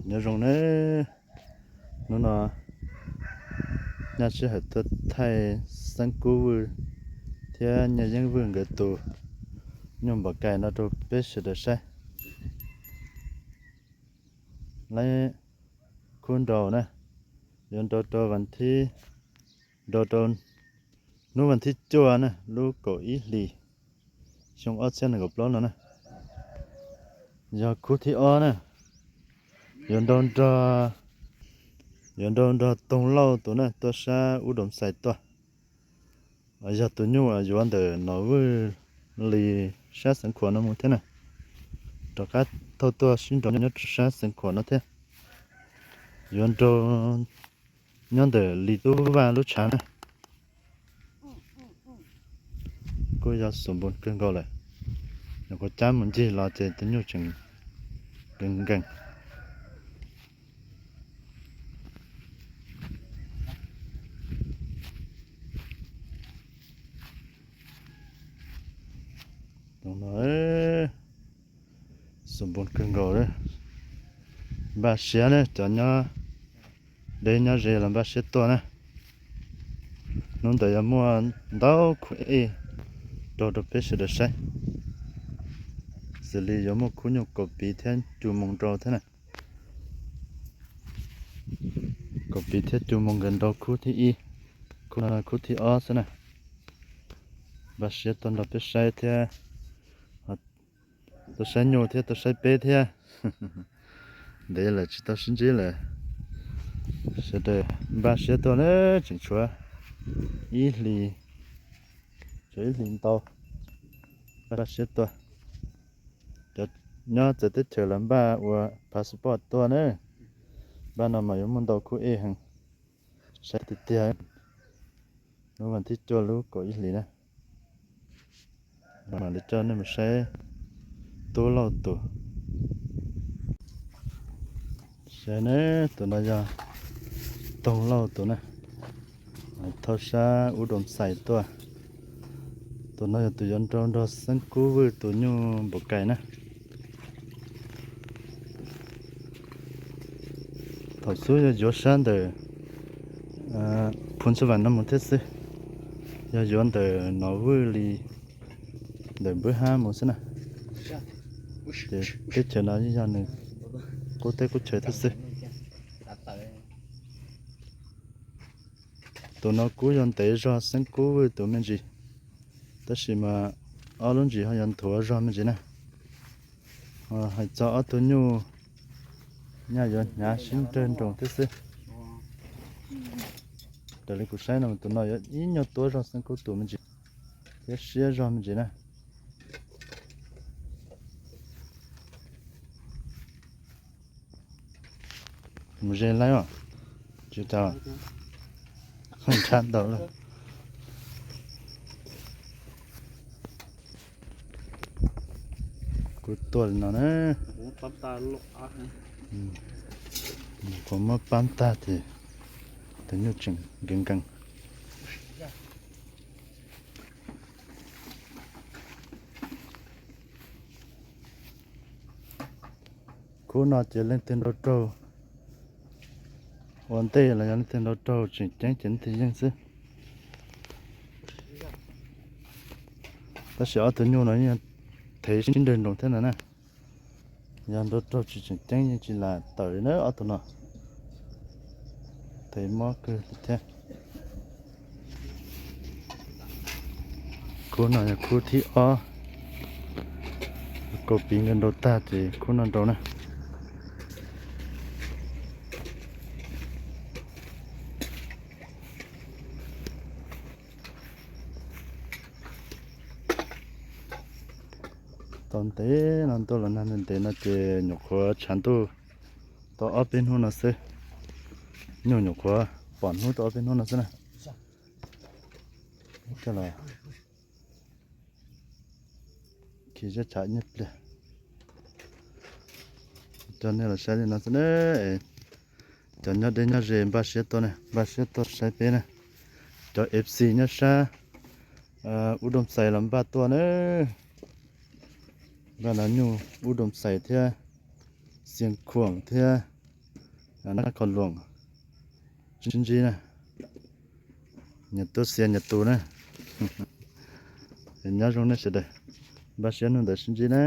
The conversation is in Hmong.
Nyob zoo nawb, hnub no nyaj sij hawm tuaj thaij Xeeb Kub Vwj thiab Nyiaj Yeeb Vwj nkawd tus nyuj npaum kais no rau peb sawv daws saib. Lawv khub nrau na, yuav nrau rau vas thib, nrau rau hnub vas thib cuaj na, lub kaum ib hlis xyoo ob txhiab nees nkaum plaub no na. Yog khub thib ob na, yuav nrau nrog, yuav nrau nrog Toog Lauj tus na tuaj sab Ub Doo Xais tuaj. Yog tus nyuj yuav ntawm Nom Vwj Li sab Xeev Khuam no mus thiab na. Rov qab thauj tuaj sib nrau nyob sab Xeev Khuam no thiab. Yuav nrau nyob ntawm Li Tub Vaj lub tshav na. Kuj yog xum npus kawg nkaus lawm. Nyuam qhuav cab mus ncig los ces tus nyuj tseem nkees nkees. Xum npus kawg nkaus. Npaj siab na, cov nyob deb nyob ze los npaj siab tuaj na. Hnub ntawd yog muaj ntau khub ej rau rau peb sawv daws saib. Xws li yuav muaj khub nyuj kaum piv thiab cu moos nrau thiab na. Kaum piv thiab cu moos nkawd nrau khub thib ib, khub no khub thib ob xwb na. Npaj siab tuaj nrog peb saib thiab, tuaj saib nyuj thiab tuaj saib peb thiab. Ntev lawm tsis tau sib ntsib lawm. Sawv daws npaj siab tuaj na, tseem tshuav ib hlis, tshuav ib hlis ntau. Npaj siab tuaj. Cov nyob txawv teb chaws los npaj ua passport tuaj na. Npaj no mas yuav muaj ntau khub ej heev. Saib tiag tiag, lub vas thib cuaj lub kaum ib hlis na. Mam li coj nej mus saib Tub Lauj tus. Saib ne, tus no yog Toog Lauj tus na, thauj sab Ub Doo Xais tuaj. Tus no yog tus yuav nrau nrog Xeeb Kub Vwj tus nyuj npaum kais na. Thaum xub yog yuav sab ntawm Phu Ntxhuv Vam no mus thiab xwb, yog yuav ntawm Nom Vwj Li ntawm Npwb Hab mus xwb na. Ces teb chaws no yeej yog nws qub teb qub chaws thiab xwb. Tus no kuj yog ntev zog Xeeb Kub Vwj tus me ntsis, tab sis mas ob lub ntsis ho yog nthuav zog me ntsis na. Hais txog ob tug nyuj, nyaj yuav hnyav sib nrawg nroos thiab xwb. Raws li kuv saib no tus no yuav ib nyuag tuab zog Xeeb Kub tus me ntsis thiab siab zog me ntsis na. Mus ze laib os, tsis tau, ntshav ntau lawm. Kuv tuaj li no na, kuv muab pab tag ces tus nyuj tseem nkees nkees. Khub no ces leej twg nrau raug ua ntej los yog leej twg nrau raug tseem ceeb ces leej twg yeej xwb. Tab sis ob tug nyuj no yeej thev sib nrawg nroos thiab no na. Yog nrau raug tsis tseem ceeb yeej tsis lam tawm li na ob tug no. Thev mob kawg li thiab. Khub no yog khub thib ob, kaum piv nkawd nrau tag ces khub no nrau na. Tau ntev no ntuj los nag ntev no ces nyuam qhuav tshav ntuj tau ob peb hnub no xwb. Nyuj nyuam qhuav pom hnub tau ob peb hnub no xwb na. Coj los khi zaj tshav nyiaj pliag. Coj nej los saib li no xwb na. Cov nyob deb nyob ze npaj siab tuaj na, npaj siab tuaj saib peb na. Cov F C nyob sab Ub Doo Xais los npaj tuaj na. Npaj no nyuj Ub Doo Xais thiab, Xiav Khuam thiab, Nab Kho Luam, sib ntsib na. Nyias tub xias nyias tus na. Nyob zoo nej sawv daws, npaj siab hnub ntawd sib ntsib na.